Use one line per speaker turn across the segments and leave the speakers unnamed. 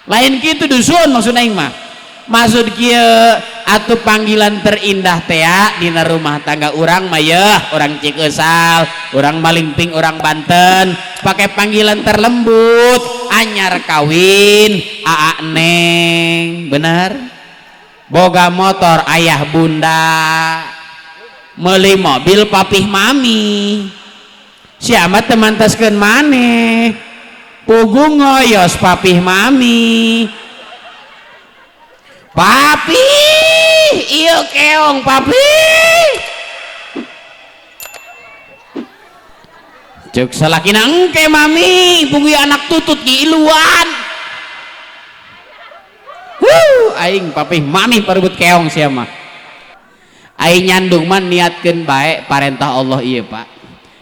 Lain kitu dusun maksud aing mah. Maksud kieu atuh panggilan terindah tea dina rumah tangga urang mah yeuh, urang Cikeusal, urang Malingping, urang Banten, pakai panggilan terlembut, anyar kawin, aa neng, bener? Boga motor ayah bunda, meuli mobil papih mami. Siapa teu manteskeun maneh? Pugu ngoyos papih mami. Papi, ieu keong papi. Cek salakina engke mami, pugu anak tutut giiluan. Huh, aing papih mami parebut keong sia mah. Aing nyandung mah niatkeun bae parentah Allah ieu Pak.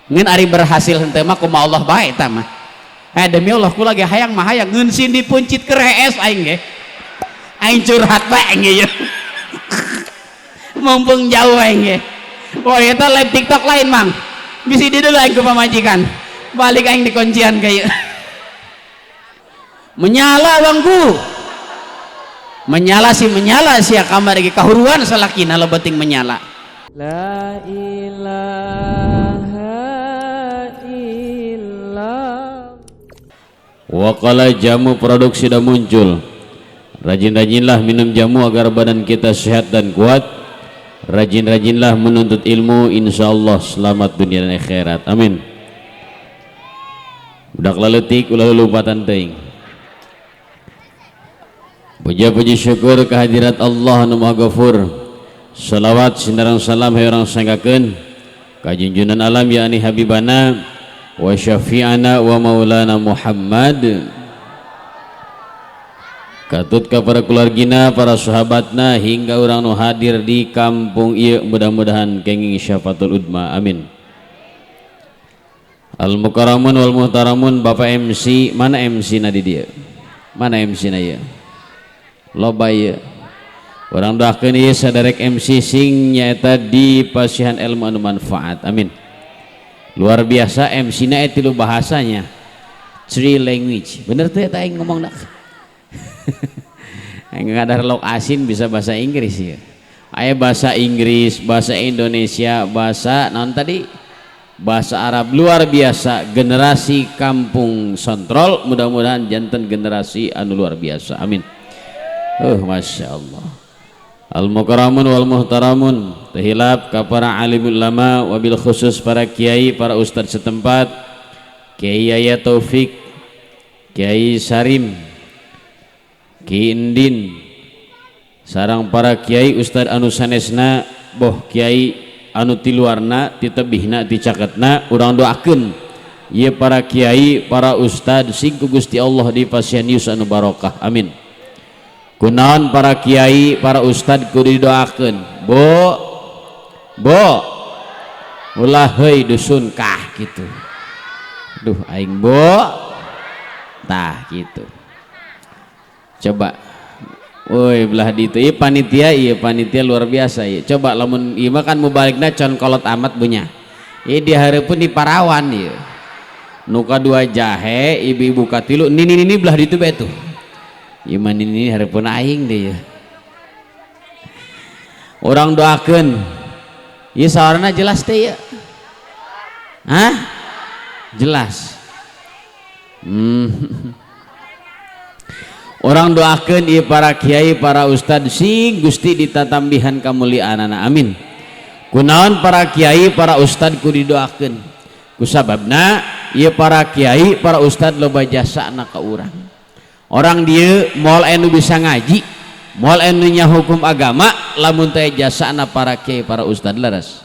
Ngeun ari berhasil henteu mah kumaha Allah bae eta mah. Demi Allah kula ge hayang mah hayang ngeun sindi puncit kerees aing ge. Aing curhat bae aing ge. Mumpung jauh aing ge. Oh eta live TikTok lain Mang. Bisi di dulu aing ku pamajikan. Balik aing dikuncian ka ieu. Menyala bangku. Menyala sih menyala sia kamar ge kahuruan salakina lo penting menyala.
La ilaha illallah.
Wakala jamu produk sudah muncul. Rajin-rajinlah minum jamu agar badan kita sehat dan kuat. Rajin-rajinlah menuntut ilmu, insyaallah selamat dunia dan akhirat. Amin. Budak laletik ulah lulumpatan teuing. Puja-puji syukur kehadirat Allah nu Maha Ghafur. Salawat sinarang salam hayang sanggakeun ka junjunan alam yakni habibana wa syafi'ana wa maulana Muhammad. Katut ka para keluargina, para sahabatna hingga urang nu hadir di kampung ieu mudah-mudahan kenging syafaatul udma. Amin. Al mukarramun wal muhtaramun, Bapak MC, mana MC na di dieu? Mana MC na ieu? Loba ieu. Urang doakeun ieu saderek MC sing nyaeta di pasihan ilmu anu manfaat. Amin. Luar biasa MC na tilu bahasanya. 3 language. Bener teh eta aing ngomongna? Aing ngadar lauk asin bisa bahasa Inggris ya. Aya bahasa Inggris, bahasa Indonesia, bahasa naon tadi? Bahasa Arab. Luar biasa generasi kampung Sontrol, mudah-mudahan janten generasi anu luar biasa. Amin. Masya Allah. Al mukarramun wal muhtaramun, terhilap ka para alim ulama wabil khusus para kiai, para ustadz setempat, Kiai Yaya Taufik, Kiai Sarim, Kiai Endin, sarang para kiai ustadz anu sanesna, boh kiai anu tiluarna, titebihna, ticaketna, urang doakeun ieu para kiai, para ustadz sing ku Gusti Allah dipasihan yus anu barokah. Amin. Kunaon para kiai, para ustadz kudu didoakeun? Bu, bu, ulah heuy dusun kah gitu. Duh aing bu, tah gitu. Coba, woi belah ditu, ieu panitia, ieu panitia luar biasa ieu. Coba lamun ieu mah kan mubalikna con kolot amat bunya. Ieu dihareupeun di parawan ieu. Nu kadua jahe, ibu-ibu katilu, nini nini belah ditu bae tuh. Ieu mah nini hareupeun aing deui ieu. Urang doakeun. Ieu sawarana jelas teh ieu. Hah? Jelas. Orang doakeun ieu para kiai, para ustad sing Gusti ditatambihan kamuliaanana. Amin. Kunaon para kiai, para ustad kudu didoakeun? Kusababna ieu para kiai, para ustad loba jasana ka urang. Orang dieu moal anu bisa ngaji, moal anu nya hukum agama lamun teh jasana para kiai, para ustad leres.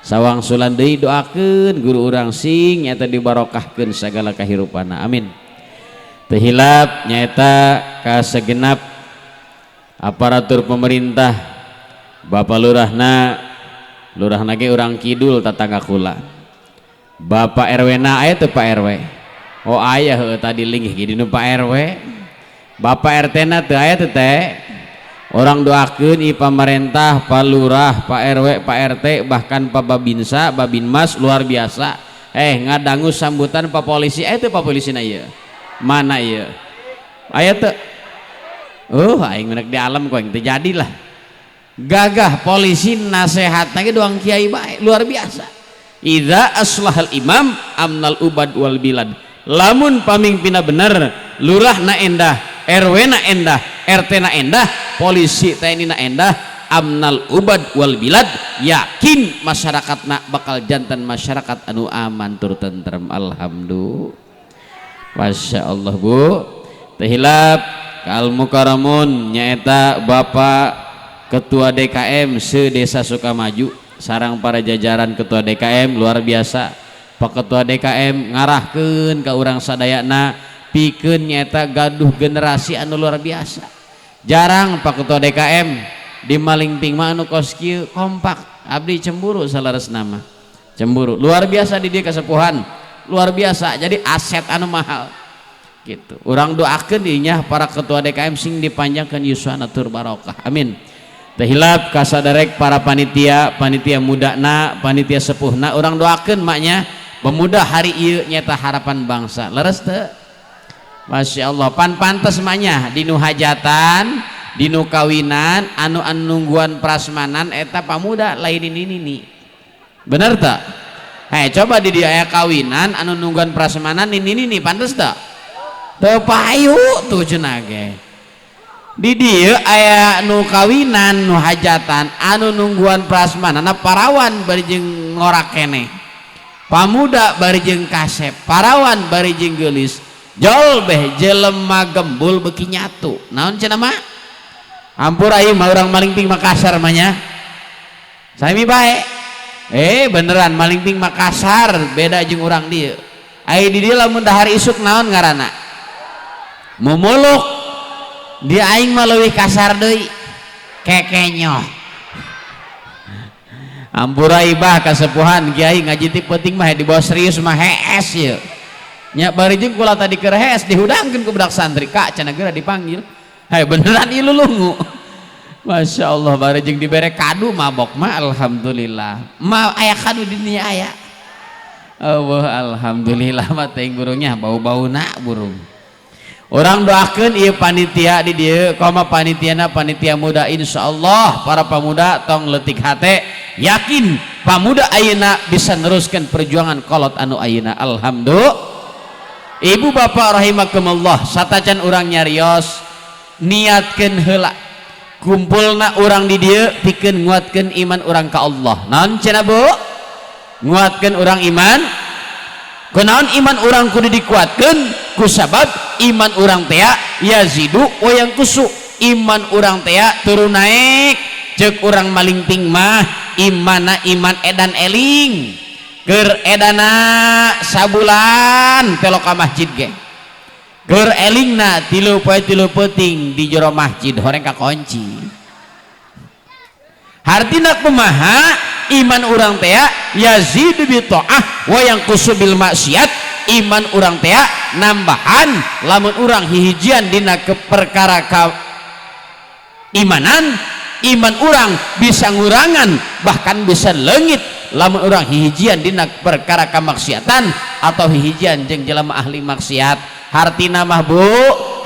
Sawang sulan deui doakeun guru urang sing nyaeta dibarokahkeun sagala kahirupanna. Amin. Teu hilap nyaeta ka segenap aparatur pemerintah, Bapak Lurahna, lurahna ge urang kidul tatangga kula. Bapak RW na aya teu Pak RW? Oh aya heueuh tadi linggih ge dinu Pak RW. Bapak RT na teu aya teu teh? Orang doakeun ieu pamarentah, Pak Lurah, Pak RW, Pak RT, bahkan Pak Babinsa, Babinmas luar biasa. Ngadangu sambutan Pak Polisi, aya teu Pak Polisi na ieu? Mana ieu? Aya teu? Oh, aing menek di alam kok aing teu jadilah. Gagah polisi nasehat lagi doang kiai baik luar biasa. Idza aslahal imam amnal ubad wal bilad. Lamun pamimpinna bener, lurah na endah, RW na endah, RT na endah, polisi TNI na endah, amnal ubad wal bilad, yakin masyarakat na bakal jantan masyarakat anu aman tur tentrem. Alhamdulillah. Masya Allah Bu. Teu hilap kal mukaramun nyaeta Bapak Ketua DKM se-Desa Sukamaju sarang para jajaran Ketua DKM luar biasa. Pak Ketua DKM ngarahkeun ka urang sadayana pikeun nyaeta gaduh generasi anu luar biasa. Jarang Pak Ketua DKM di Malingping mah anu kos kieu kompak. Abdi cemburu salaresna mah. Cemburu. Luar biasa di dieu kasepuhan. Luar biasa. Jadi aset anu mahal. Gitu. Urang doakeun dinya para ketua DKM sing dipanjangkeun yuswana tur barokah. Amin. Teu hilap kasaderek para panitia, panitia mudana, panitia sepuhna, urang doakeun maknya pemuda hari ieu nyata harapan bangsa. Leres teu? Masya Allah, pan pantes maknya dinu hajatan, dinu kawinan, anu anu nungguan prasmanan eta pamuda lain ini nini. Bener tak? Hei, coba di dia aya kawinan anu nungguan prasmanan ini nini pantes tak? Teu payu tuh cenah ge. Di dieu aya nu kawinan, nu hajatan, anu nungguan prasmanan parawan bari jeung ngorak keneh. Pamuda bari jeung kasep, parawan bari jeung geulis. Jol beh jelema gembul beuki nyatu. Naon cenah mah? Ampura ieu mah urang Malingping Makassar mah nya. Sami bae. Beneran Malingping Makassar beda jeung urang dieu. Ai di dieu lamun dahar isuk naon ngaranna? Mumuluk. Di aing mah leuwih kasar deui. Kekenyoh. Ampura ibah kasepuhan kiai ngaji ti penting mah dibawa serius mah hees ieu. Nya bari jeung kula tadi keur hees dihudangkeun ku budak santri ka cenah geura dipanggil. Hai beneran ieu lulungu. Masya Allah bari jeung dibere kadu mabok mah alhamdulillah. Ma aya kadu di dinya aya. Allah alhamdulillah mah teuing burungnya bau-bauna burung. Orang doakeun ieu panitia di dieu koma panitiana panitia muda insyaallah para pemuda tong leutik hate yakin pamuda ayeuna bisa neruskeun perjuangan kolot anu ayeuna alhamdulillah. Ibu bapak rahimakumullah satacan urang nyarios niatkeun heula kumpulna urang di dieu pikeun nguatkeun iman urang ka Allah. Naon cenah Bu? Nguatkeun urang iman. Kunaon iman urang kudu dikuatkeun? Kusabab iman urang tea yazidu wa yanqusu. Iman urang tea turun naik. Ceuk urang Malingping mah imana iman edan eling. Keur edana sabulan telo ka masjid ge. Keur elingna 3 poe 3 peuting di jero masjid horeng kakunci. Hartina kumaha iman urang tea yazidu bi ta'ah wa yanqusu bil maksiat. Iman urang tea nambahan lamun urang hihijian dina ke perkara keimanan, iman urang bisa ngurangan bahkan bisa leungit lamun urang hihijian dina perkara kamaksiatan atau hihijian jeung jelema ahli maksiat. Hartina mah Bu,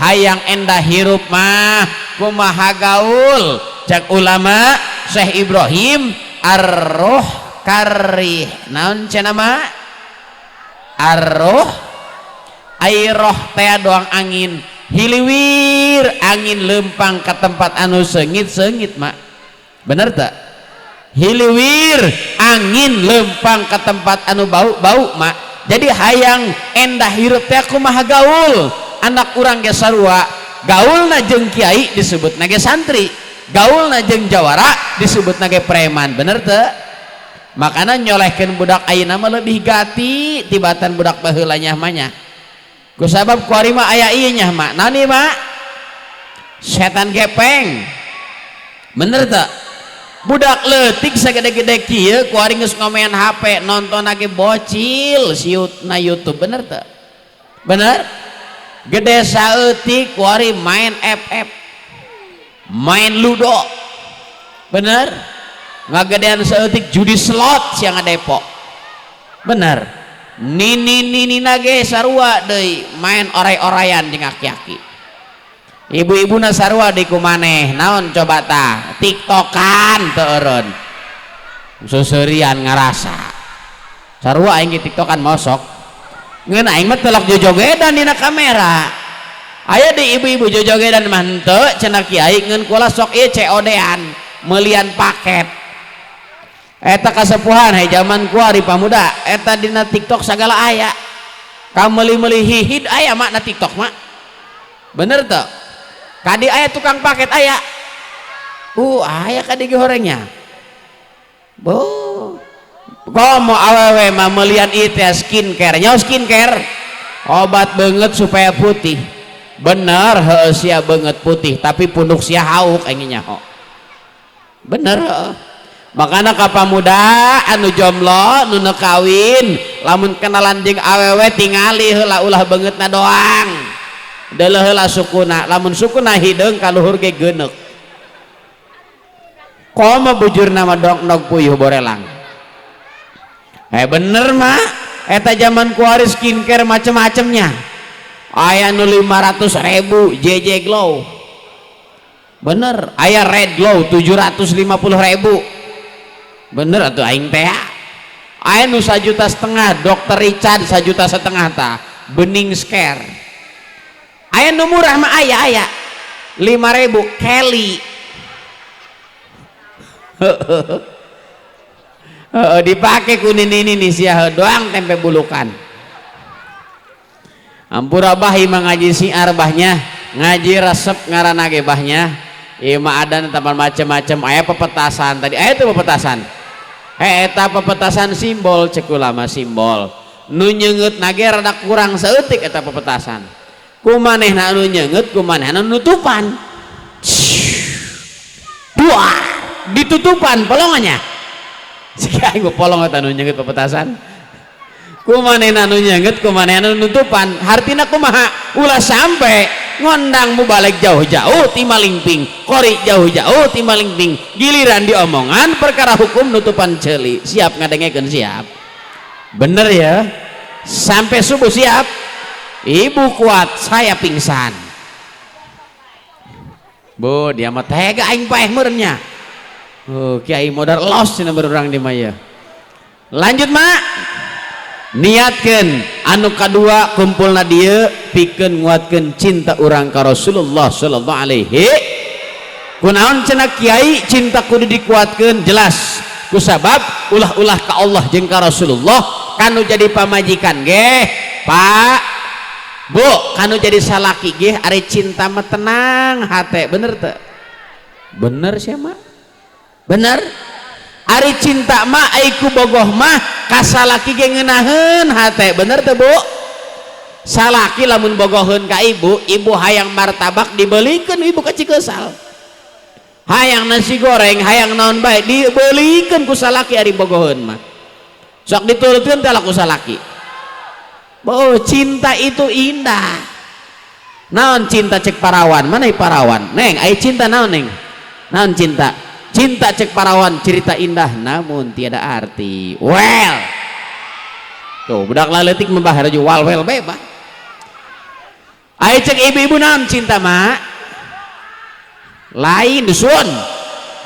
hayang endah hirup mah kumaha gaul. Cek ulama Syekh Ibrahim arroh karih. Naon cenah mah? Arroh airoh teh doang angin hiliwir angin lempang ke tempat anu sengit-sengit mak. Bener tak? Hiliwir angin lempang ke tempat anu bau-bau mak. Jadi hayang endah hirup teh kumaha gaul. Anak urang ge sarua gaulna jeung kiai disebutna ge santri, gaulna jeung jawara disebutna ge preman. Bener teu? Makana nyolehkeun budak ayeuna mah lebih gati tibatan budak baheula nya mah nya. Kusabab kuari mah aya ieu nya mah. Naon ieu mah? Setan gepeng. Bener teu? Budak leutik sagede-gede kieu kuari geus ngomean HP nonton lagi bocil siutna YouTube. Bener teu? Bener? Gede saeutik kuari main FF, main ludo. Bener? Ngagedean saeutik judi slot siang ngadepok. Bener? Nini nini nage sarua deui main orai-oraian jeung aki-aki. Ibu-ibu na sarua di kumaneh naon coba tah tiktokan teu eureun susurian ngarasa sarua aing tiktokan mosok ngeun aing mah telok jojogedan dina kamera. Aya di ibu-ibu jojogedan mah henteu cenah kiai ngeun kula sok ieu COD-an meulian paket eta kasepuhan hay zaman kuari pamuda eta dina TikTok sagala aya kameuli-meuli hihid aya makna TikTok mak bener teu kadi aya tukang paket aya aya kadi ge horengnya bo komo awewe mah meulian ieu teh skincare nya skincare obat beungeut supaya putih bener heueuh sia beungeut putih tapi punduk sia hauk aing nyaho bener heueuh. Makana ka pamuda anu jomblo nu neuk kawin lamun kenalan jeung awewe tingali heula ulah beungeutna doang deuleuh heula sukuna lamun sukuna hideung ka luhur ge geuneuk komo bujurna mah dong nog puyuh borelang bener mah eta zaman kuari skincare macem-macemnya aya nu 500.000 JJ Glow bener aya Red Glow 750.000 bener atuh aing teh aya nu 1,5 juta Dokter Richard 1,5 juta tah bening scare aya nu murah mah aya aya 5.000 Kelly dipake ku nini nini sia doang tempe bulukan ampura bah imah ngaji siar bahnya ngaji resep ngaranna ge bahnya ieu mah adan taman macem-macem aya pepetasan tadi aya teu pepetasan eta pepetasan simbol cek ulama simbol nu nyeungeut na ge rada kurang saeutik eta pepetasan kumanehna anu nyeungeut kumanehna anu nutupan dua ditutupan polongannya siga aing polong eta nu nyeungeut pepetasan kumanehna anu nyeungeut kumanehna anu nutupan hartina kumaha ulah sampai ngondang mubalig jauh-jauh ti malingping kori jauh-jauh ti malingping giliran diomongan perkara hukum nutupan ceuli siap ngadengekeun siap bener ya sampai subuh siap ibu kuat saya pingsan bu dia mah tega aing paeh meureunnya oh kiai modar los cenah urang di mah ya lanjut mak niatkeun anu kadua kumpulna dieu pikeun nguatkeun cinta urang ka Rasulullah sallallahu alaihi kunaon cenah kiai cinta kudu dikuatkeun jelas kusabab ulah-ulah ka Allah jeung ka Rasulullah kanu jadi pamajikan ge Pak Bu kanu jadi salaki ge ari cinta mah tenang hate bener teu bener sia mah bener ari cinta mah ai ku bogoh mah ka salaki ge ngeunaheun hate bener teu Bu salaki lamun bogoheun ka ibu ibu hayang martabak dibelikeun ibu ka Cikeusal hayang nasi goreng hayang naon bae dibelikeun ku salaki ari bogoheun mah sok diturutkeun teh ku salaki. Oh cinta itu indah naon cinta cek parawan mana parawan neng ai cinta naon neng naon cinta cinta cek parawan cerita indah namun tiada arti well tuh budak laletik membahar ju wal well bebas ai cek ibu-ibu naon cinta mak lain sun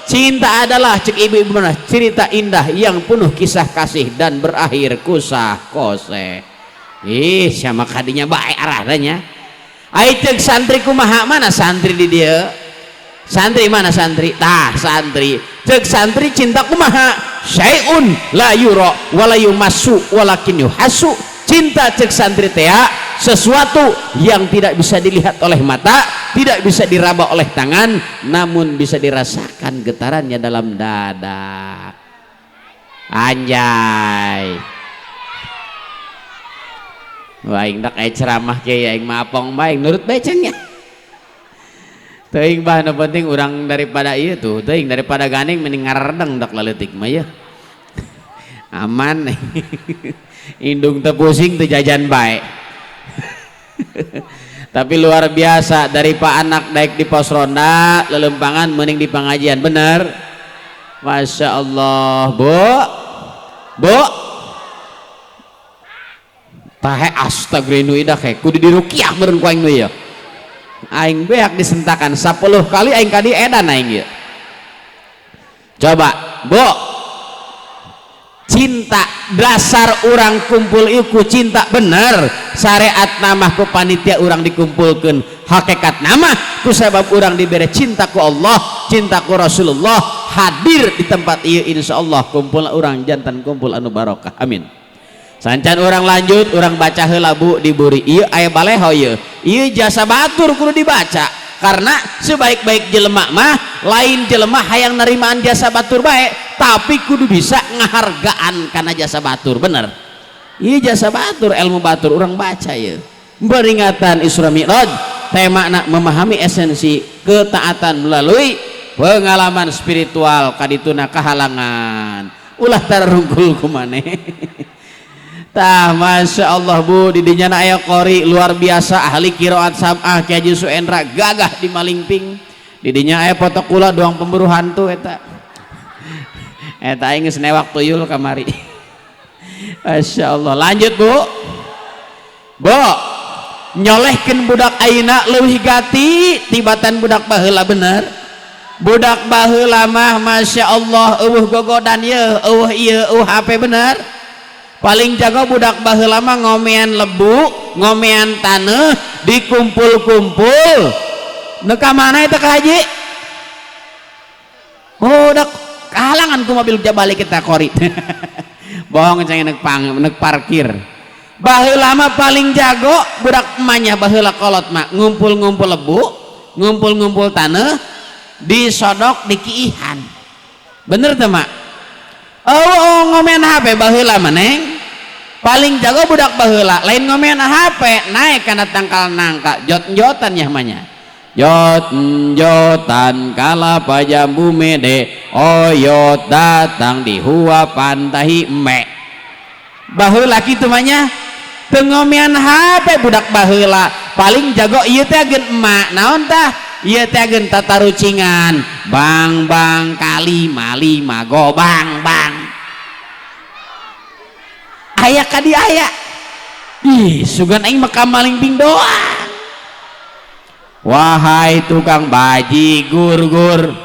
cinta adalah cek ibu-ibu mana cerita indah yang penuh kisah kasih dan berakhir kusah kose. Ih sama kadinya baik arahnya ai cek santri kumaha mana santri di dia santri mana santri tah santri cek santri cinta kumaha syai'un la yura wala yumassu walakin yuhasu cinta cek santri teh sesuatu yang tidak bisa dilihat oleh mata tidak bisa diraba oleh tangan namun bisa dirasakan getarannya dalam dada anjay. Wah aing dak aya ceramah kiai aing mah apong bae nurut bae cengnya. Teuing bah nu penting urang daripada ieu tuh teuing daripada gandeng mending ngaredeng dak laletik mah ya. Aman. Indung teu pusing teu jajan bae. Tapi luar biasa dari pak anak daek di pos ronda lelempangan mending di pengajian bener. Masya Allah Bu. Bu. Tahe astagfirullahaladzim kayak kudu dirukiah meureun ku aing nu ieu. Aing beak disentakan 10 kali aing kadi edan aing ieu. Coba, Bu. Cinta dasar urang kumpul ieu ku cinta bener. Syariat namah ku panitia urang dikumpulkeun. Hakikat nama ku sabab urang dibere cinta ku Allah, cinta ku Rasulullah, hadir di tempat ieu insyaallah kumpul urang jantan kumpul anu barokah. Amin. Sancan urang lanjut, urang baca heula Bu di buri. Ieu aya baleho ieu. Ieu jasa batur kudu dibaca. Karena sebaik-baik jelema mah lain jelema hayang nerimaan jasa batur bae, tapi kudu bisa ngahargaan kana jasa batur, bener. Ieu jasa batur, ilmu batur urang baca ieu. Peringatan Isra Mi'raj, tema nak memahami esensi ketaatan melalui pengalaman spiritual kadituna kahalangan. Ulah tarungkul kumaneh. Tah Masya Allah Bu, di dinya aya qori luar biasa ahli qiraat sab'ah Ki Haji Suendra gagah di Malingping. Di dinya aya foto kula doang pemburu hantu eta. Eta aing geus newak tuyul kamari. Masya Allah. Lanjut Bu. Bu, nyolehkeun budak ayeuna leuwih gati tibatan budak baheula bener. Budak baheula mah Masya Allah eueuh gogodan yeuh, eueuh ieu, eueuh HP bener. Paling jago budak baheula mah ngomean lebu, ngomean taneuh, dikumpul-kumpul. Nu ka mana eta Ka Haji? Budak kahalangan ku mobil jabalik kita kori. Bohong ceng nek pang nek parkir. Baheula mah paling jago budak emanya baheula kolot mah ngumpul-ngumpul lebu, ngumpul-ngumpul taneuh, disodok dikiihan. Bener teu Mak? Oh, ngomean HP baheula mah neng. Paling jago budak baheula lain ngomean HP, naik kana tangkal nangka, jot-jotan yah mah. Jot-jotan kalapa jambu mede, oyot datang di huapan tahi eme. Baheula kitu mah nya. Teu ngomean HP budak baheula, paling jago ieu teh ageun emak. Naon tah? Ieu teh ageun tatarucingan. Bang bang kali mali mago bang bang. Aya ka di aya. Ih, sugan aing mah ka Malingping doang. Wahai tukang baji gur-gur.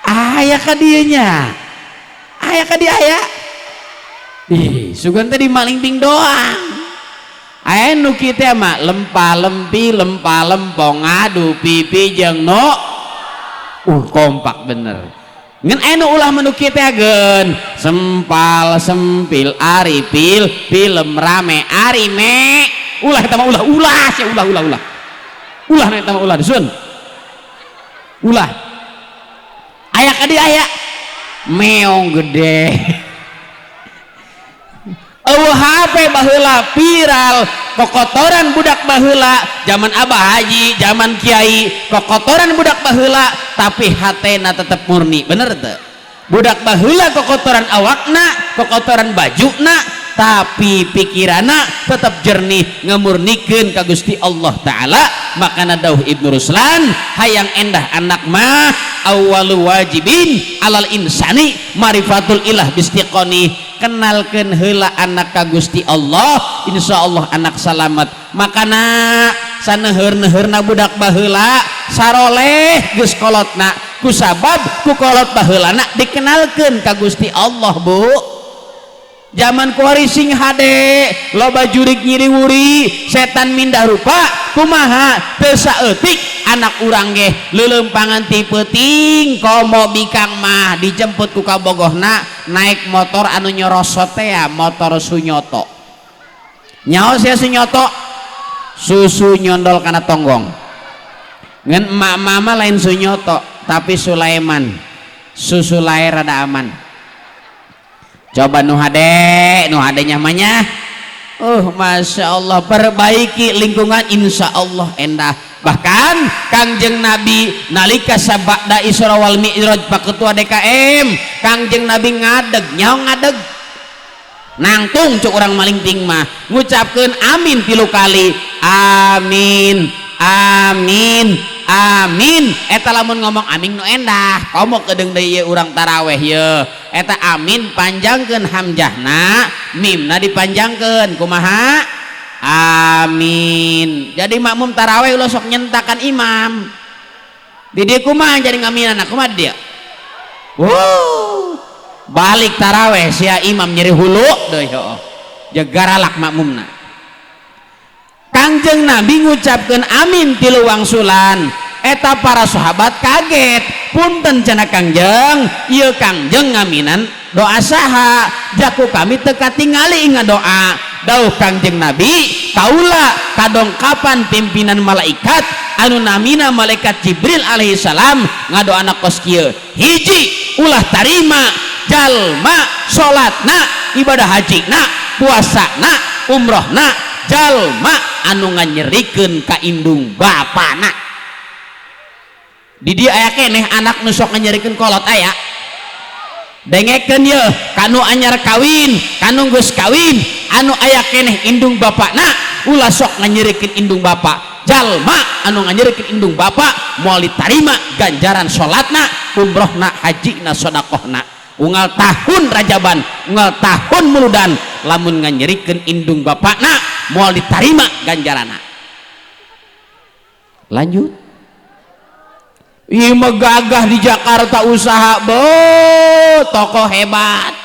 Aya ka dieu nya. Aya ka di aya. Ih, sugan teh di Malingping doang. Aya nu kieu teh mah lempa lempi lempa lempong ngadu pipi jeung no. Kompak bener. Ngan aya nu ulah mah nu kieu teh ageun sempal sempil ari pil film rame ari me. Ulah eta mah ulah ulah sia ulah ulah ulah. Ulah na eta mah ulah disun. Ulah. Aya ka dieu aya. Meong gede. Eueuh HP baheula viral, kokotoran budak baheula zaman Abah Haji, zaman Kiai, kokotoran budak baheula tapi hatena tetep murni, bener teu? Budak baheula kokotoran awakna, kokotoran bajuna, tapi pikiranna tetep jernih ngemurnikeun ka Gusti Allah Ta'ala. Makana dawuh Ibnu Ruslan, hayang endah anak mah awwalu wajibin alal insani marifatul ilah bistiqoni. Kenalkeun heula anak ka Gusti Allah, insyaallah anak salamet. Makana saneuheur-neuheurna budak baheula saroleh geus kolotna, kusabab ku kolot baheulana dikenalkeun ka Gusti Allah Bu. Zaman kuari sing hade loba jurig nyiriwuri, setan mindah rupa, kumaha teu saeutik anak urang ge leuleumpangan ti peuting komo bikang mah dijemput ku kabogohna naik motor anu nyorosot teh ya, motor Sunyoto. Nyaho sia Sunyoto? Susu nyondol kana tonggong. Ngan emak-emak mah lain Sunyoto tapi Sulaiman. Susu laer rada aman. Coba nu hade, nu hade nyamanya. Masya Allah, perbaiki lingkungan insya Allah endah. Bahkan Kangjeng Nabi nalika sabada Isra wal Mi'raj Pak Ketua DKM, Kangjeng Nabi ngadeg, nyaho ngadeg. Nangtung cuk urang Malingping mah ngucapkeun amin 3 kali. Amin, amin, amin. Eta lamun ngomong amin nu endah, komo kedeung deui ieu urang taraweh ye. Eta amin panjangkeun hamzahna, mimna dipanjangkeun kumaha? Amin. Jadi makmum taraweh ulah sok nyentakan imam. Di dieu kumaha jadi ngaminan kumaha dia? Wow. Balik taraweh sia imam nyeri hulu deui heuh. Jegaralak makmumna. Kangjeng Nabi ngucapkeun amin tilu wangsulan. Eta para sahabat kaget. Punten cenah Kangjeng, ieu Kangjeng ngaminan doa saha? Jaku kami teu katingali ngadoa. Dauh Kangjeng Nabi, kaula kadongkapan pimpinan malaikat anu namina malaikat Jibril alaihi salam ngadoana kos kieu. Hiji, ulah tarima jalma salatna, ibadah hajina, puasana, umrohna, jalma anu nganyerikeun ka indung bapana. Di dieu aya keneh anak nu sok nganyerikeun kolot aya. Dengekeun yeuh kanu anyar kawin, kanu geus kawin, anu aya keneh indung bapana ulah sok nganyerikeun indung bapa. Jalma anu nganyerikeun indung bapa moal ditarima ganjaran salatna, umrohna, hajina, sedekahna. Unggal tahun rajaban, unggal tahun muludan, lamun nganyerikeun indung bapana moal ditarima ganjaranna. Lanjut. Ieu mah gagah di Jakarta usaha, tokoh hebat,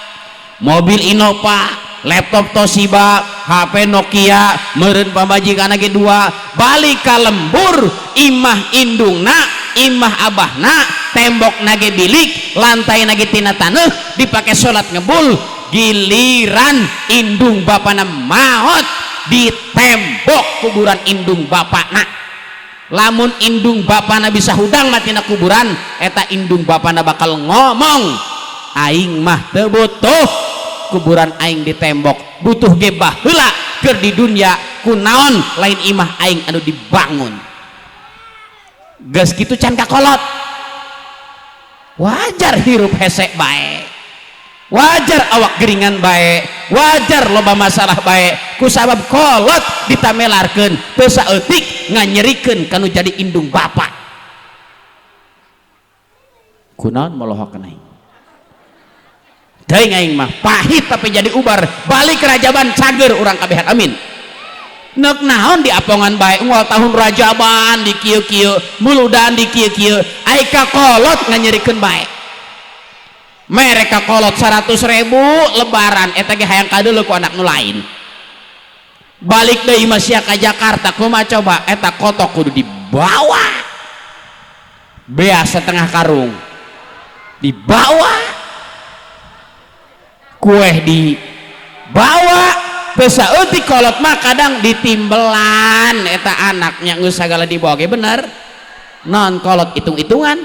mobil Innova, laptop Toshiba, HP Nokia, meureun pamajikan ge dua, balik ka lembur imah indungna, imah abahna, tembok nage bilik, lantai nage tina taneuh, dipake salat ngebul, giliran indung bapana maot di tembok kuburan indung bapana. Lamun indung bapana bisa hudang matina kuburan, eta indung bapana bakal ngomong, aing mah teu butuh kuburan aing di tembok, butuh ge baheula keur di dunia kunaon lain imah aing anu dibangun. Geus kitu can kakolot, wajar hirup hese bae, wajar awak geringan bae, wajar loba masalah bae, kusabab kolot ditamelarkeun teu saeutik nganyerikeun kanu jadi indung bapa. Kunaon molohok aing? Teuing aing mah pahit tapi jadi ubar, balik rajaban cager urang kabehan, amin. Neuk naon diapongan bae unggal tahun rajaban di kieu-kieu, muludan di kieu-kieu, ai ka kolot nganyerikeun bae. Mereka kolot 100.000 lebaran eta ge hayang kadeuleu ku anak nu lain. Balik deui mah sia ka Jakarta kumaha coba eta kotok kudu dibawa. Bea setengah karung dibawa. Kueh dibawa. Teu saeutik kolot mah kadang ditimbelan eta anaknya geus sagala dibawa ge bener. Non kolot hitung-hitungan.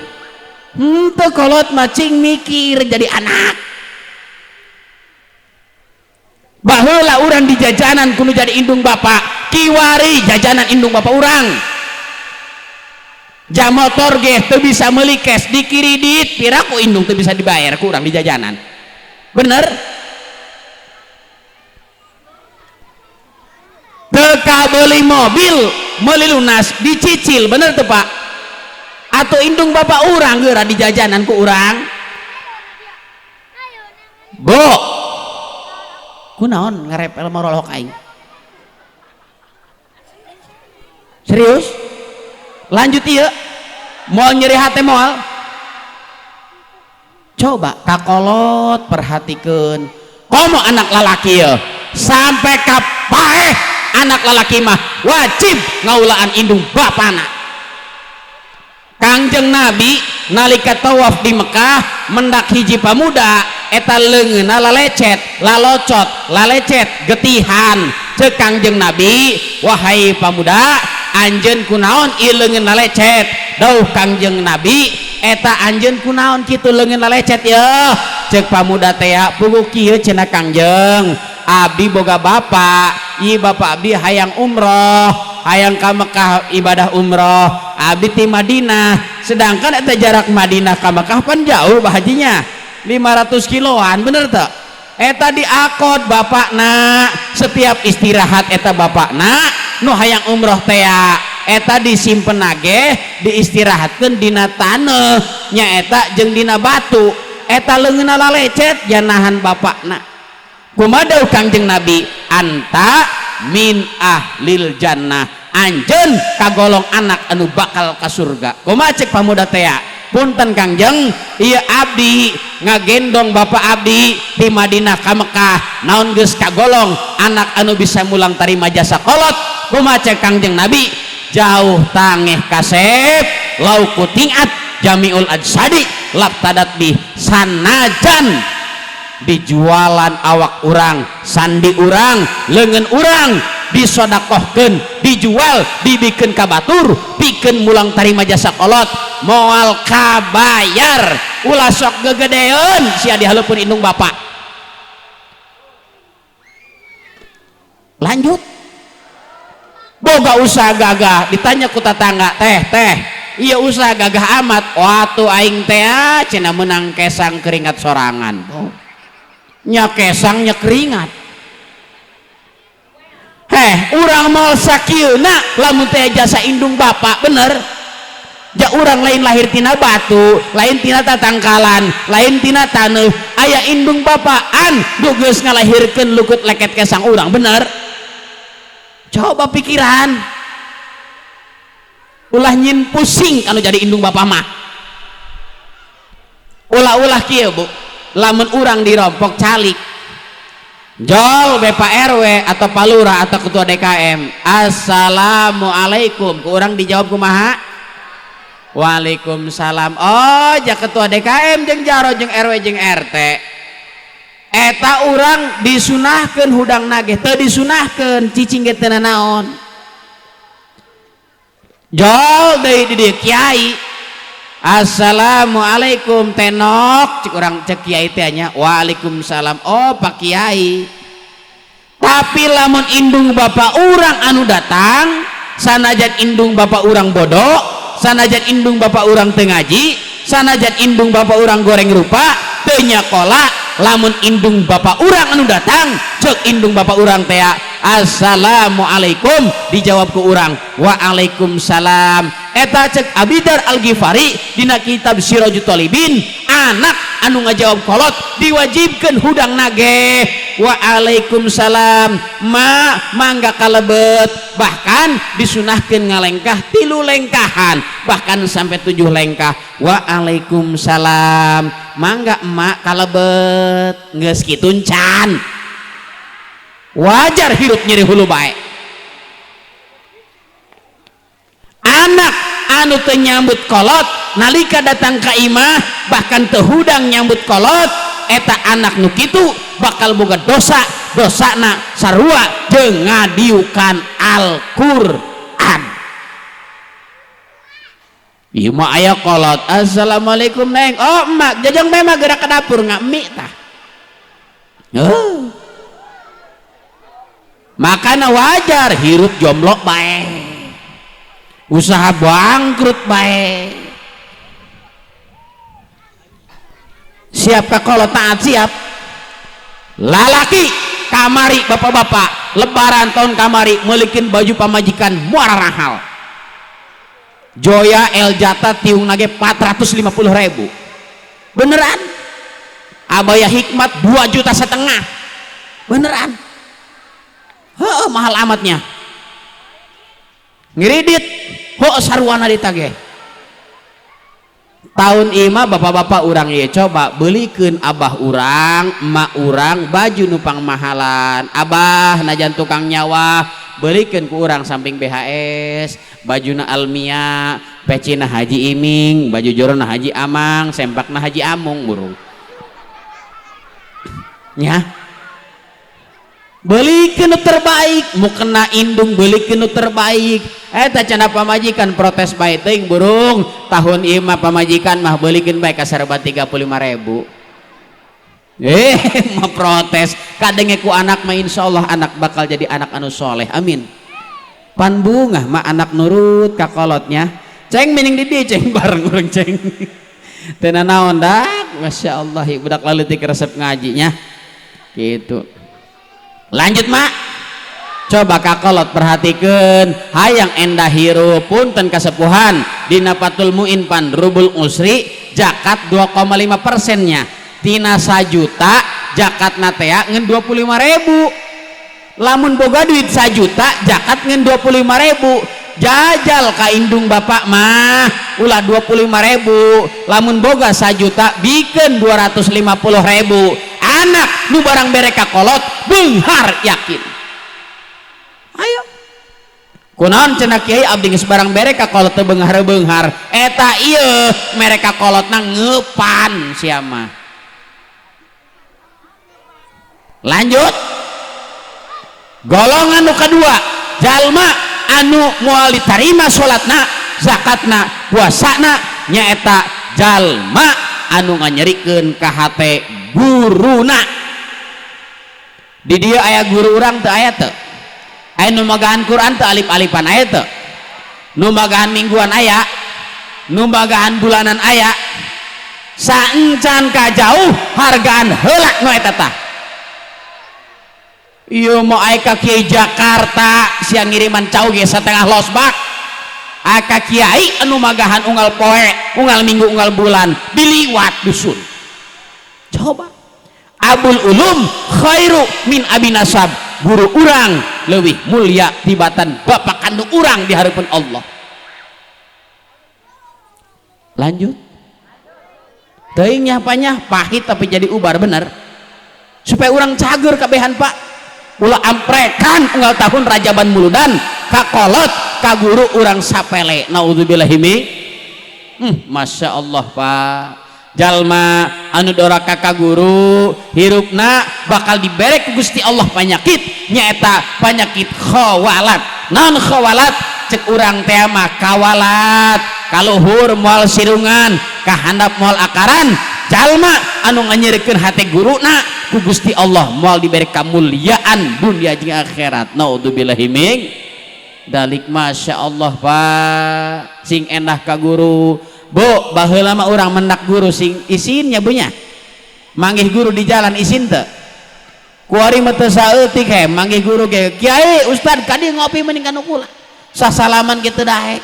Henteu kolot mah cing mikir jadi anak. Baheula urang di jajanan kudu jadi indung bapa, kiwari jajanan indung bapa urang. Jam motor ge teu bisa meuli cash, dikiridit pira ku indung teu bisa dibayar ku urang di jajanan. Bener? Teu kabeuli mobil, meuli lunas dicicil, bener teu Pak? Atau indung bapak urang geura di jajanan ku urang. Bo, kunaon ngarepel marolok aing? Serius? Lanjut ieu. Moal nyeri hate moal? Coba kakolot perhatikeun. Komo anak lalaki ieu sampai ka paeh anak lalaki mah wajib ngaulaan indung bapana. Kangjeng Nabi nalika tawaf di Mekah mendak hiji pamuda eta leungeunna lalecet, lalocot, lalecet getihan. Ceuk Kangjeng Nabi, wahai pamuda, anjeun kunaon ieu leungeun lalecet? Dauh Kangjeng Nabi, eta anjeun kunaon kitu leungeun lalecet yeuh? Ceuk pamuda teh puguh kieu cenah Kangjeng, abdi boga bapa, ieu bapa abdi hayang umroh, hayang ka Mekah ibadah umroh, abdi ti Madinah, sedangkan eta jarak Madinah ka Mekah pan jauh bah hajinya 500 kiloan, bener teu? Eta diakod bapakna, setiap istirahat eta bapakna nu hayang umroh tea, eta disimpen nage diistirahatkeun dina taneuh nyaeta jeung dina batu, eta leungeunna lalecet janahan bapakna. Kumaha dawuh Kangjeng Nabi, anta min ahlil jannah, anjeun kagolong anak anu bakal ka surga. Kumaha cek pamuda tea? Punten Kangjeng, ieu abdi ngagendong bapak abdi di Madinah ka Mekah, naon geus kagolong anak anu bisa mulang tarima jasa kolot? Kumaha cek Kangjeng Nabi? Jauh tangeh kasep lau kutingat jamiul ajsadi labtadat bi, sanajan dijualan awak urang, sandi urang, leungeun urang disodakohkeun, dijual, dibikeun ka batur, pikeun mulang tarima jasa kolot, moal kabayar. Ulah sok gegedeun sia dihaleupeun indung bapak. Lanjut, boga usaha gagah, ditanya ku tatangga, teh teh iya usaha gagah amat, waktu aing teh cenah menang kesang keringat sorangan, nya kesangnya keringat. Heh, urang mau sakieuna lamun teh jasa indung bapak, bener ja urang lain lahir tina batu, lain tina tatangkalan, lain tina taneuh, aya indung bapaan nu geus ngalahirkeun lukut leket kesang urang, bener. Coba pikiran, ulah nyin pusing kalau jadi indung bapak mah. Ulah-ulah kieu bu, lamun urang dirompok calik jol Bapak RW atau Palura atau Ketua DKM, assalamualaikum, ku urang dijawab kumaha? Waalaikumsalam. Oh ja Ketua DKM jeung jaro jeung RW jeung RT, eta urang disunahkeun hudang nageh, teu disunahkeun cicing ge teu nanaon. Jol deui di dieu kiai, assalamualaikum tenok, cek urang cek kiai teh nya, waalaikumsalam. Oh Pak Kiai. Tapi lamun indung bapak urang anu datang, sanajan indung bapak urang bodoh, sanajan indung bapak urang teu ngaji, sanajan indung bapak urang goreng rupa teu nyakola, lamun indung bapak urang anu datang, cek indung bapak urang teh assalamualaikum, dijawab ku urang waalaikumsalam. Eta cek Abidar Al-Ghifari dina kitab Sirajut Thalibin, anak anu ngajawab kolot diwajibkeun hudang nageh waalaikumsalam, ma mangga kalebet, bahkan disunahkeun ngalengkah 3 lengkahan, bahkan sampai 7 lengkah. Waalaikumsalam, mangga emak kalebet, geus kitu can. Wajar hirup nyeri hulu bae. Anak anu teu nyambut kolot nalika datang ka imah, bahkan teu hudang nyambut kolot, eta anak nu kitu bakal boga dosa, dosana sarua jeung ngadiukan Al-Qur'an. Ieu mah aya kolot, assalamualaikum neng, oh emak jajang memang gerak ke dapur nggak mie tah. Makana wajar hirup jomblo bae, usaha bangkrut bae. Siap kalau taat siap. Lalaki kamari bapak-bapak lebaran tahun kamari melikin baju pamajikan muara rahal. Joya El Jata tiung nage 450.000. Beneran. Abaya Hikmat 2,5 juta. Beneran. Heeh, mahal amatnya. Ngiridit, ho sarwana ditagih. Tahun ima bapak-bapak urang ieu coba belikeun abah urang, emak urang baju nupang mahalan. Abah najan tukang nyawa belikeun ku urang samping BHS, bajuna Almia, pecina Haji Iming, baju jorona Haji Amang, sempakna Haji Amung burung. Nya. Belikeun nu terbaik, mukena indung belikeun nu terbaik. Eta cenah pamajikan protes bae teuing burung, tahun ieu mah pamajikan mah belikeun bae ka serba 35.000. Mah protes kadenge ku anak mah insyaallah anak bakal jadi anak anu soleh, amin. Pan bungah mah anak nurut ka kolotnya. Ceng mining di dieu ceng bareng urang ceng. Teu nanaon dak, masyaallah budak leutik resep ngajinya. Gitu. Lanjut mak, coba kakolot perhatikan, hayang endah hirup punten kasepuhan dina Fathul Muin pan rubul usri zakat 2,5%-nya tina 1 juta zakat natea ngan 25.000. Lamun boga duit 1 juta zakat ngan 25.000. Jajal ka indung bapak mah ulah 25.000. Lamun boga 1 juta bikeun 250.000. Anak nu barang bere ka kolot beunghar yakin. Ayo. Kunaon cenah kiai abdi geus barang bere ka kolot teu beunghar-beunghar. Eta ieu mere ka kolotna ngeupan sia mah. Lanjut. Golongan nu kadua, jalma anu moal ditarima salatna, zakatna, puasana nyaeta jalma anu nganyerikeun ka hate guruna. Di dieu aya guru urang teu aya teu? Aya nu magahan Quran teu alip-alipan aya teu? Nu magahan mingguan aya, nu magahan bulanan aya. Saencan ka jauh hargaan heula nu eta tah. Ieu mau aya ka Kiai Jakarta sia ngiriman cau ge satengah losbak. Aya ka kiai anu magahan unggal poe, unggal minggu, unggal bulan diliwat dusun. Coba Abul Ulum khairu min abi nasab, guru urang leuwih mulia tibatan bapak kandung urang di hareupeun Allah. Lanjut. Teuing nyah pahit tapi jadi ubar bener. Supaya urang cager kabehan Pak. Ulah amprekan unggal tahun rajaban muludan kakolot ka guru urang sapele. Naudzubillahi min. Masya Allah Pak. Jalma anu doraka ka guru hirupna bakal dibere ku Gusti Allah panyakit nyaeta panyakit khawalat. Naon khawalat? Cek urang teh mah kawalat, kaluhur moal sirungan, kahandap moal akaran. Jalma anu nganyerikeun hate guruna ku Gusti Allah moal dibere kamuliaan dunia jeung akhirat. Naudzubillahi min dalik. Masya Allah Pak, sing endah ka guru. Bu, baheula mah urang mendak guru sing isinnya bunya. Manggih guru di jalan isin teu? Kuari mah teu saeutik he manggih guru ge. Kiai, ustad ka dieu ngopi mending ka nu kula. Sasalaman kitu daek.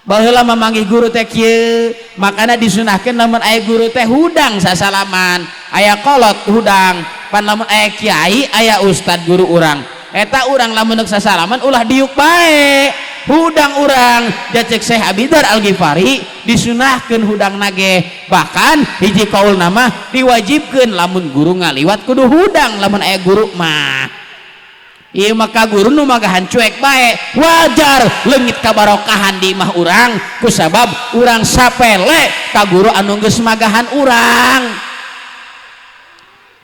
Baheula mah manggih guru teh kieu, makana disunahkeun lamun aya guru teh hudang sasalaman, aya kolot hudang, pan lamun aya kiai, aya ustad guru urang. Eta urang lamun neuk sasalaman ulah diuk bae. Hudang urang jacek Syekh Abidar Al-Ghifari disunahkeun hudang nage, bahkan hiji kaul nama diwajibkeun lamun guru ngaliwat kudu hudang lamun aya guru mah. Ieu mah ka guru nu magahan cuek bae, wajar leungit kabarokahan di imah urang kusabab urang sapele ka guru anu geus magahan urang.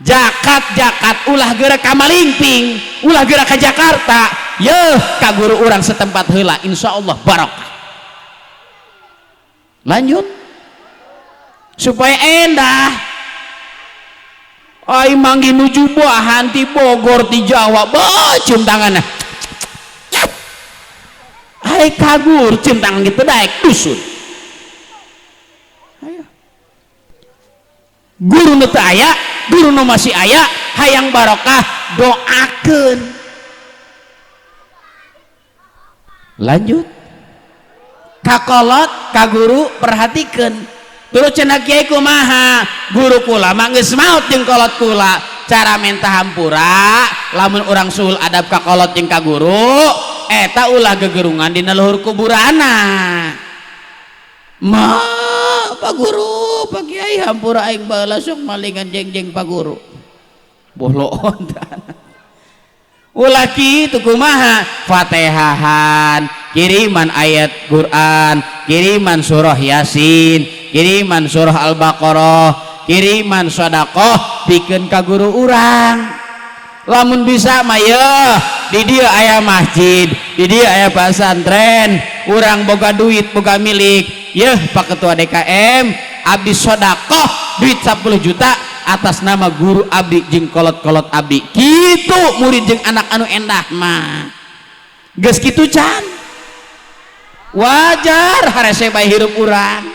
Jakat-jakat ulah geura ka Malingping, ulah geura ka Jakarta, yeuh ka guru urang setempat heula insyaallah barokah. Lanjut. Supaya endah. Ai manggih nuju buahan ti Bogor ti Jawa, beuh cium tanganna. Ai kagur cium tangan gitu daek dusun. Ayo. Guru nu teu aya, guru nu masih aya, hayang barokah doakeun. Lanjut. Kakolot ka guru perhatikeun. Terus cenah kiai kumaha? Guru kula mah geus maot jeung kolot kula. Cara minta hampura lamun urang suhul adab ka kolot jeung ka guru eta ulah gegerungan dina luhur kuburanna. Ma Pak Guru, Pak Kiai hampura aing baheula sok malingan jeng-jeng Pak Guru. Boloon ulah kitu kumaha? Fatihahan, kiriman ayat Quran, kiriman surah Yasin, kiriman surah Al-Baqarah, kiriman sedekah pikeun ka guru urang. Lamun bisa mah yeuh di dieu aya masjid, di dieu aya pesantren, urang boga duit, boga milik. Yeuh Pak Ketua DKM, abdi sedekah duit 10 juta atas nama guru abdi jeung kolot-kolot abdi. Kitu murid jeung anak anu endah mah. Geus kitu can. Wajar harese bae hirup urang.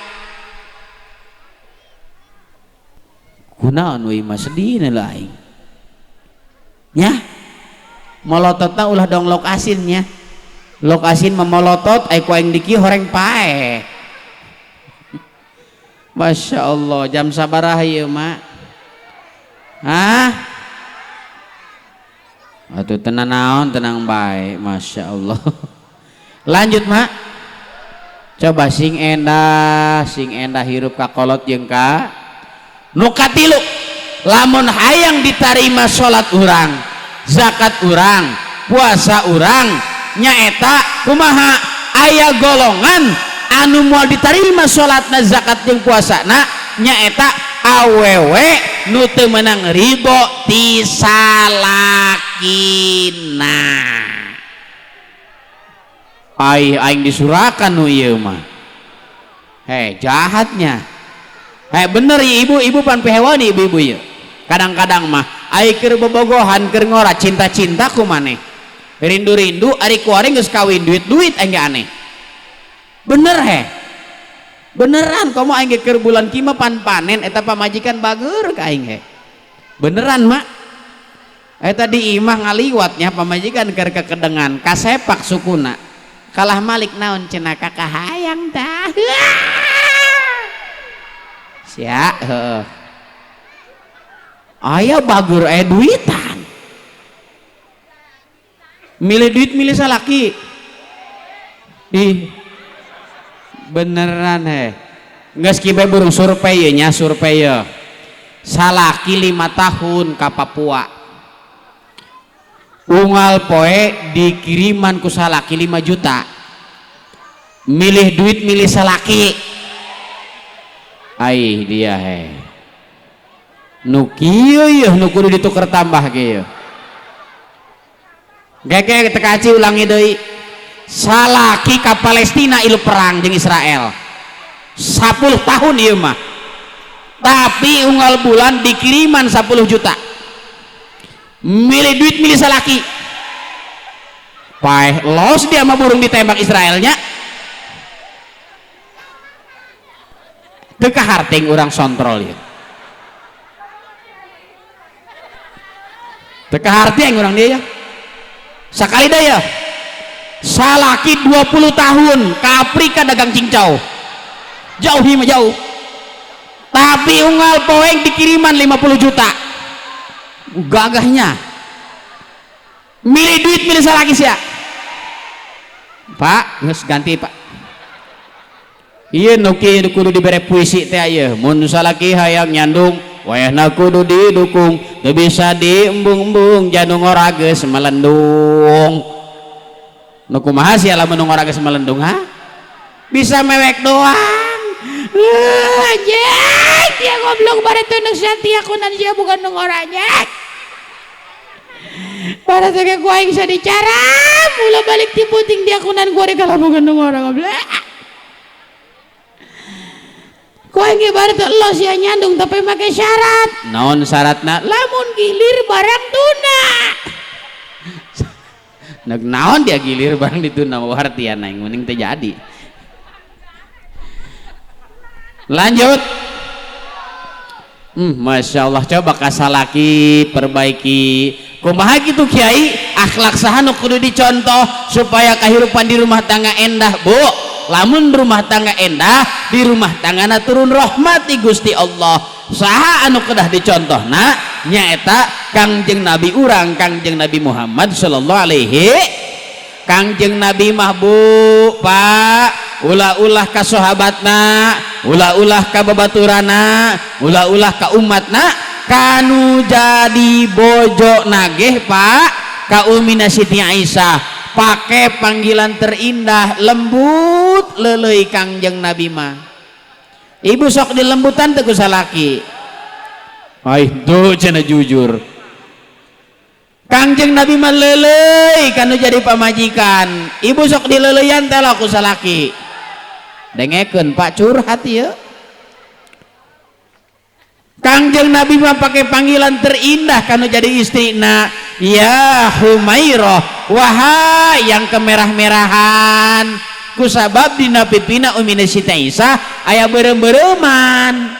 Kunaon we mah sedih lah aing. Nya. Molototna ulah dong lok asin nya. Lok asin memolotot ai ku aing diki horeng paeh. Masya Allah, jam sabaraha ieu mak? Hah? Atuh tenang naon tenang bae, Masya Allah. Lanjut mak. Coba sing endah hirup kakolot jeung ka nu katilu. Lamun hayang ditarima salat urang, zakat urang, puasa urang, nyaeta kumaha aya golongan anu moal ditarima salatna, zakat jeung puasana, nyaeta awewe nu teu meunang ridho ti salakina. Ai aing disurakan nu ieu mah. Heh, jahatnya. Heh, bener ya ibu, ibu pan pehewani ibu-ibu ieu. Kadang-kadang mah ai keur bobogohan keur ngora cinta-cinta ku maneh. Rindu-rindu ari ku aring geus kawin duit-duit aing ge aneh. Bener heh. Beneran komo aing ge keur bulan kieu mah pan panen eta pamajikan bager ka aing heh. Beneran mak. Eta di imah ngaliwatnya pamajikan keur kekedengan kasepak sukuna. Kalah malik naon cenah kakak hayang tah. Sia heuh. Aya bager aya duitan. Milih duit milih salaki. Ih. Beneran heh. Geus kieu bae burung survei ye nya survei ye. Salaki 5 tahun ka Papua. Unggal poe dikiriman ku salaki 5 juta. Milih duit milih salaki. Ai dia he. Nu kieu yeuh nu kudu dituker tambah ge yeuh. Gege teu kaci ulangi deui. Salaki ka Palestina ilu perang jeung Israel. 10 tahun ieu mah. Tapi unggal bulan dikiriman 10 juta. Milih duit milih salaki. Paeh los dia mah burung ditembak Israelnya. Teu kaharting urang sontrol ieu. Teu kaharting urang dia ya. Sakali deui ya. Salaki 20 tahun ke Afrika dagang cincau. Jauh ieu mah jauh. Tapi unggal poeng dikiriman 50 juta. Gagahnya. Milih duit milih salaki sia. Pak, geus ganti Pak. Ieu nu kieu kudu dibere puisi teh ieu. Mun salaki hayang nyandung, wayahna kudu didukung, teu bisa diembung-embung janu ngora geus melendung. Nu kumaha sia lamun nu ngora geus melendung ha? Bisa mewek doang. Anjing, dia goblok bare teu neuk satia kunan sia bukan nu ngora anjing. Bare teh ku aing bisa dicaram, ulah balik ti puting dia kunan gua rek kalah bukan nu ngora goblok. Ku aing ge bare teh los sia nyandung tapi make syarat. Naon syaratna? Lamun gilir barang tuna. Nek naon dia gilir barang dituna wartian aing mending teu jadi. Lanjut. Masya Allah, coba kasalaki perbaiki. Kumaha gitu kiai, akhlak saha nu kudu dicontoh supaya kehidupan di rumah tangga endah, Bu. Lamun rumah tangga endah, di rumah tanggana turun rahmat ti Gusti Allah. Saha anu kedah dicontohna nyaeta Kangjeng Nabi urang, Kangjeng Nabi Muhammad sallallahu alaihi. Kangjeng Nabi mah Bu, Pak, ulah-ulah ka sahabatna, ulah-ulah ka babaturana, ulah-ulah ka umatna, kanu jadi bojo nageh Pak, ka Umina Siti Aisyah, pake panggilan terindah, lembut leuleuy Kangjeng Nabi mah. Ibu sok dilembutan teu ku salaki. Ai tuh cenah jujur. Kangjeng Nabi mah leuleuy kanu jadi pamajikan. Ibu sok dileuleyan teh ku salaki. Dengekeun Pak curhat ieu. Kangjeng Nabi mah pake panggilan terindah kanu jadi istrina, ya Humairah, wahai yang kemerah-merahan. Kusabab dina pipina Umina Siti Aisyah aya beureum-beureuman.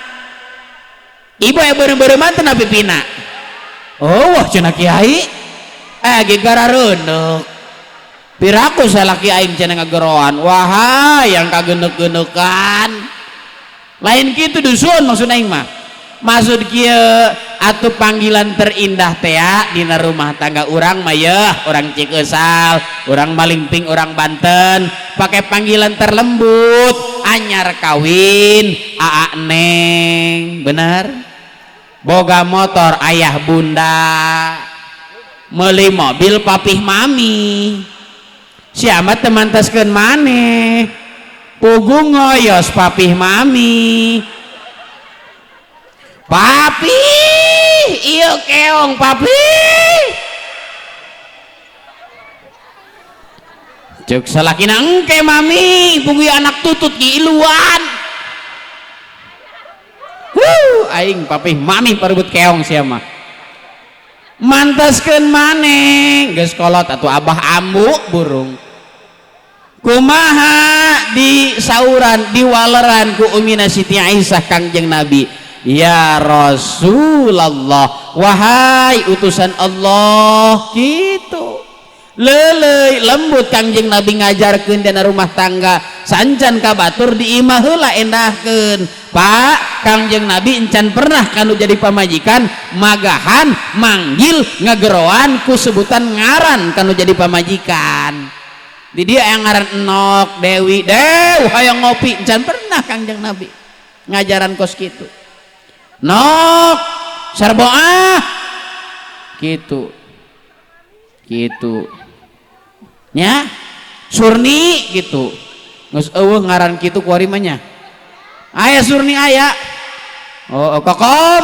Ibu aya beureum-beureuman teh na pipina. Oh, wah cenah kiai. Ge garareundeuk. Piraku salaki aing cenah ngageroan. Wahai yang kageneuk-geneukan. Lain kitu dusun maksud aing mah. Maksud kieu atuh panggilan terindah tea dina rumah tangga urang mah yeuh, urang Cikeusal, urang Malingping, urang Banten, pakai panggilan terlembut, anyar kawin, aa neng, bener? Boga motor ayah bunda, meuli mobil papih mami. Siapa teman taskeun maneh? Pugu ngoyos papih mami. Papi, iya keong papi. Cek salakina engke mami, pugu anak tutut giluan. Huh, aing papih mami parebut keong sia mah. Mantaskeun maneh, geus kolot atuh abah ambu burung. Kumaha di sauran diwaleran ku Umina Siti Aisyah Kangjeng Nabi. Ya Rasulullah, wahai utusan Allah, gitu. Leleuy lembut Kangjeng Nabi ngajarkeun dina rumah tangga, sancan ka batur di imah heula endahkeun. Pak, Kangjeng Nabi encan pernah kanu jadi pamajikan magahan manggil ngageroan ku sebutan ngaran kanu jadi pamajikan. Di dia yang ngaran Enok, Dewi, Dew hayang ngopi, encan pernah Kangjeng Nabi ngajaran kos kitu. Nok, sarboah, gitu, gitu, nya, Surni gitu, geus eueuh ngaran kitu kuari mah nya. Aya Surni aya, oh, oh kokom,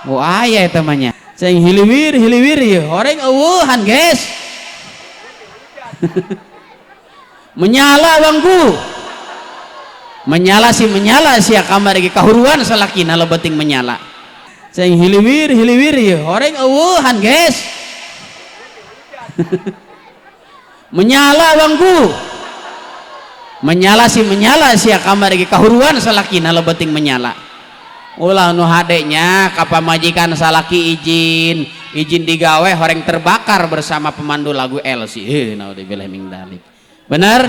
oh aya eta mah nya. Cing hiliwir hiliwir ieu, horeng eueuhan guys. Menyala bangku. Menyala sih menyala sia kamar ge kahuruan salakina lebeting menyala. Cing hiliwir hiliwir ieu horeng eueuhan guys. Menyala bangku. Menyala sih menyala sia kamar ge kahuruan salakina lebeting menyala. Ulah nu hade nya ka pamajikan salaki izin, izin digawe horeng terbakar bersama pemandu lagu LC. Heuh naudzubillah min dzalik. Bener?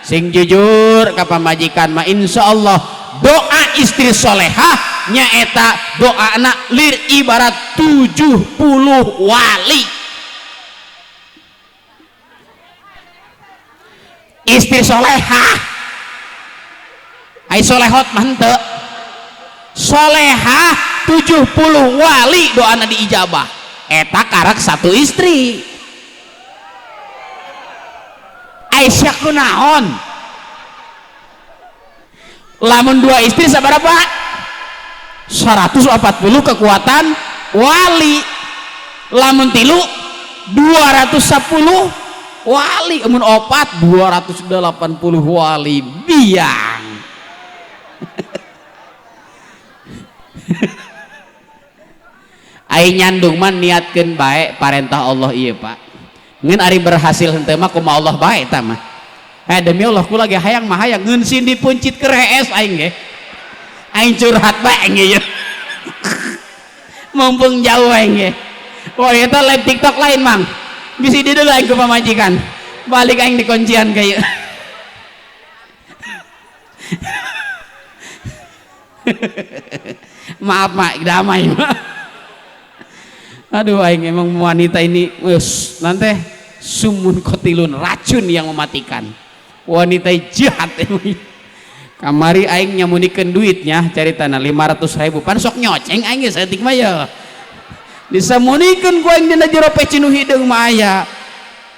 Sing jujur ka pamajikan mah insyaallah doa istri solehah nyaeta doa anak lir ibarat 70 wali. Istri solehah ai solehot mah henteu. Solehah 70 wali doana diijabah. Eta karak satu istri. Aisyah kunaon? Lamun dua istri sabaraha? 140 kekuatan wali. Lamun tilu 210 wali, mun opat 280 wali biang. Ai nyandung mah niatkeun bae parentah Allah ieu Pak. Ngeun ari berhasil henteu mah kumaha Allah bae eta mah. Demi Allah kula ge hayang mah hayang ngeun sindi puncit keur hees aing ge. Aing curhat bae aing ge. Mumpung jauh aing ge. Wah eta live TikTok lain Mang. Bisi di deui aing ku pamajikan. Balik aing dikuncian ka ieu. Maaf Mak, damai Mak. Aduh aing emang wanita ini wes nanti sumun kotilun racun yang mematikan. Wanita jahat emang. Kamari aing nyamunikeun duitnya cari tanah 500.000 pan sok nyoceng aing geus saeutik mah ye. Disamunikeun ku aing dina jero peci nu hideung mah aya.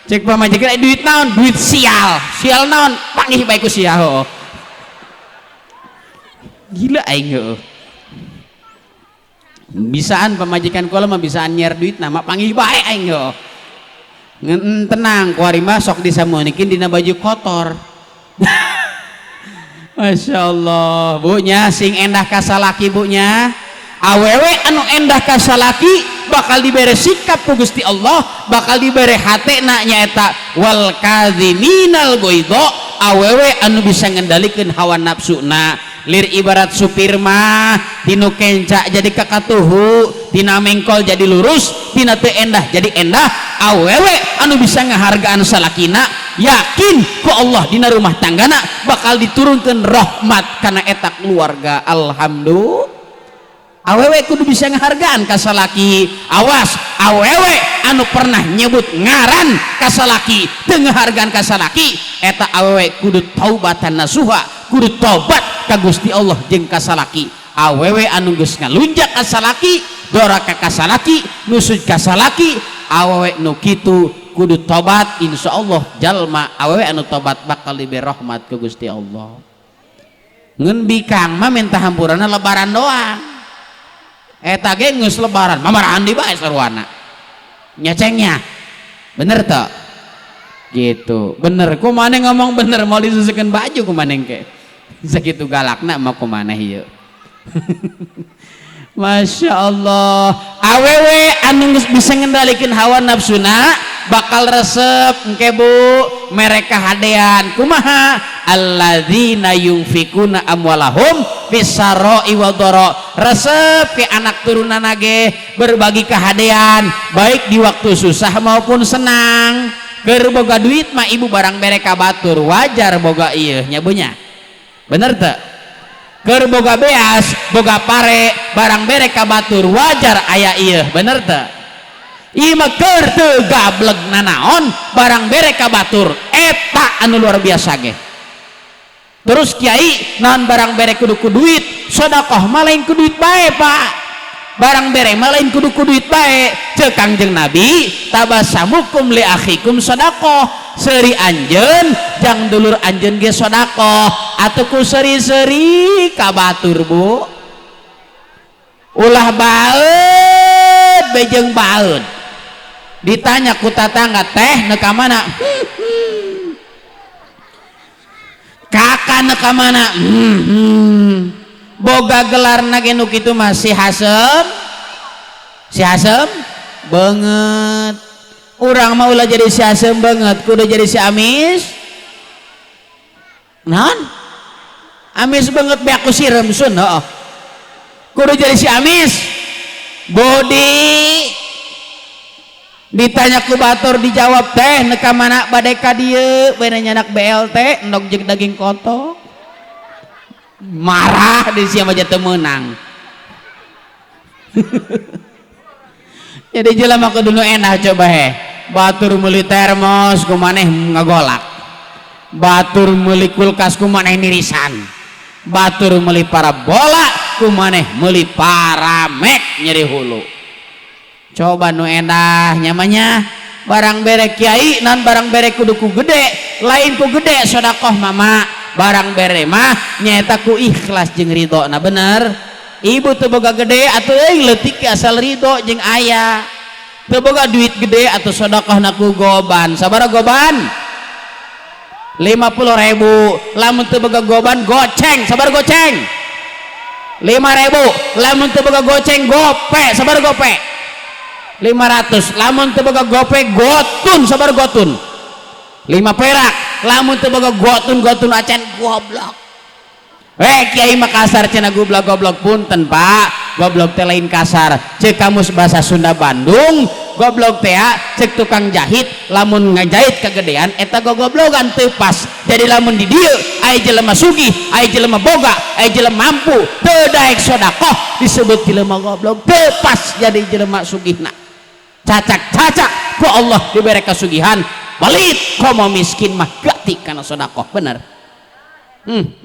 Cek pamajikan duit naon? Duit sial. Sial naon? Panggih bae ku sia heuh. Gila aing heuh. Bisaan pamajikan kula mah bisaan nyiar duit nama panggih bae aing heuh. Ngen tenang kuari mah sok disamunikeun dina baju kotor. Masya Allah, bu nya sing endah ka salaki bu nya. Awewe anu endah ka salaki bakal dibere sikap ku Gusti Allah, bakal dibere hatena nyaeta wal kadziminal ghaidha, awewe anu bisa ngendalikeun hawa nafsuna. Lir ibarat supir mah tinu kenca jadi kakatuhu, tina mengkol jadi lurus, tina teu endah jadi endah. Awewe anu bisa ngahargaan salakina, yakin ku Allah dina rumah tanggana bakal diturunkan rahmat kana eta keluarga. Alhamdulillah. Awewe kudu bisa ngahargaan ka salaki. Awas awewe anu pernah nyebut ngaran ka salaki teu ngahargaan ka salaki, eta awewe kudu taubatan nasuha, kudu tobat ka Gusti Allah jeung ka salaki. Awewe anu geus ngalunjak ka salaki, doraka ka salaki, nusud ka salaki, awewe nu kitu kudu tobat. Insyaallah jalma awewe anu tobat bakal diberi rahmat ku Gusti Allah. Ngeun bikang mah minta hampurana lebaran doang. Eta ge geus lebaran mamarahan di bae sarwana nyecengnya. Bener teu? Gitu. Bener ku maneh ngomong bener, mau disusukeun baju ku maneh ke. Sakitu galakna mah ku maneh ieu. Masya Allah, awewe anu geus bisa ngendalikeun hawa nafsuna bakal resep engke bu mereka hadean. Kumaha? Alladzina yunfikuna amwalahum fisarra'i wadhara. Resep ke anak turunan ge berbagi kehadean baik di waktu susah maupun senang. Keur boga duit mah ibu barang bere ka batur wajar boga ieu nya bu nya. Bener teu? Keur boga beas, boga pare, barang bere ka batur wajar aya ieu, bener teu? Ieu mah keur teu gableg nanaon barang bere ka batur eta anu luar biasa ge. Terus kiai naon barang bere kudu ku duit, sedekah mah lain ku duit bae Pak. Barang bere mah lain kudu ku duit bae. Ceuk Kangjeng Nabi tabasamukum li akhikum sedekah, seuri anjeun jang dulur anjeun ge sedekah atuh ku seuri-seuri ka batur bu. Ulah baeud bejeng baeud. Ditanya ku tatangga teh nu ka mana? Kakak nu ka mana? Boga gelarna ge nu kitu mah si Hasem. Si Hasem beungeut. Urang mah ulah jadi si Hasem beungeut, kudu jadi si Amis. Naon? Amis beungeut beak ku sireum sun heuh. Kudu jadi si Amis. Bodi ditanya ku batur dijawab teh nu ka mana bade ka dieu bade nyanak BLT endog jeung daging kotok. Marah di sia mah teu meunang. Jadi jelema kudu nu endah coba he. Batur meuli termos ku maneh ngagolak. Batur meuli kulkas ku maneh nirisan. Batur meuli parabola ku maneh meuli paramek nyeri hulu. Coba nu endah nyamanya barang bere kiai nan barang bere kudu ku gede, lain ku gede sedekah mama. Barang bere mah nyaeta ku ikhlas jeung ridho. Nah bener, ibu teu boga gede atuh euy leutik asal ridho jeung aya. Teu boga duit gede atuh sedekahna ku goban. Sabaraha goban? 50.000. Lamun teu boga goban goceng. Sabaraha goceng? 5.000. Lamun teu boga goceng gope. Sabaraha gope? 500. Lamun teu boga gope gotun. Sabaraha gotun? 5 perak. Lamun teu boga gotun-gotun acan goblok. Kiai mah kasar cenah goblok goblok. Punten Pak, goblok teh lain kasar. Ceuk kamus bahasa Sunda Bandung, goblok teh ceuk tukang jahit lamun ngajahit kegedean eta gogoblogan teu pas. Jadi lamun di dieu aya jelema sugih, aya jelema boga, aya jelema mampu, teu daek sedekah disebut jelema goblok, teu pas jadi jelema sugihna. Cacak-cacak ku Allah dibere kasugihan, balit komo miskin mah gati kana sedekah, bener.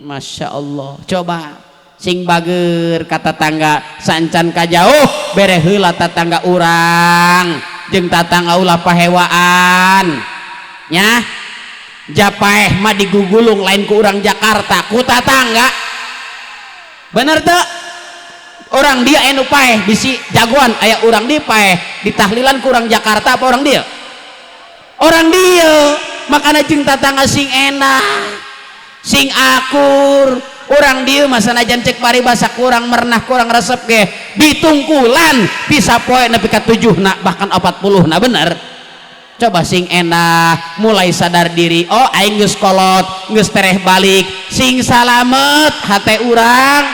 Masya Allah. Coba sing bager ka tatangga sancan ka jauh bere heula tatangga urang jeung tatangga ulah pahewaan nya. Japaeh mah digugulung lain ku urang Jakarta, ku tatangga. Bener teu? Orang dia anu paeh bisi jagoan aya urang di paeh ditahlilan ku urang Jakarta apa orang dia? Orang dia. Makana jeung tatangga sing enak, sing akur. Urang dieu mah sanajan cek paribasa kurang merenah kurang resep ge ditungkulan bisa poe nepi ka 7 na bahkan 40 na, bener. Coba sing enak, mulai sadar diri, oh aing geus kolot, geus tereh balik, sing salamet hate urang,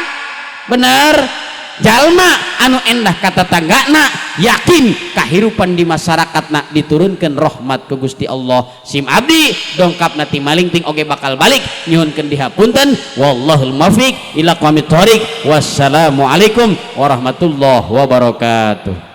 bener. Jalma anu endah ka tatanggana, yakin kahirupan di masyarakatna diturunkan rahmat ku Gusti Allah. Sim abdi dongkapna ti Malingting oge bakal balik, nyuhunkeun dihapunten. Wallahul muwaffiq ila aqwamit thoriq. Wassalamualaikum warahmatullahi wabarakatuh.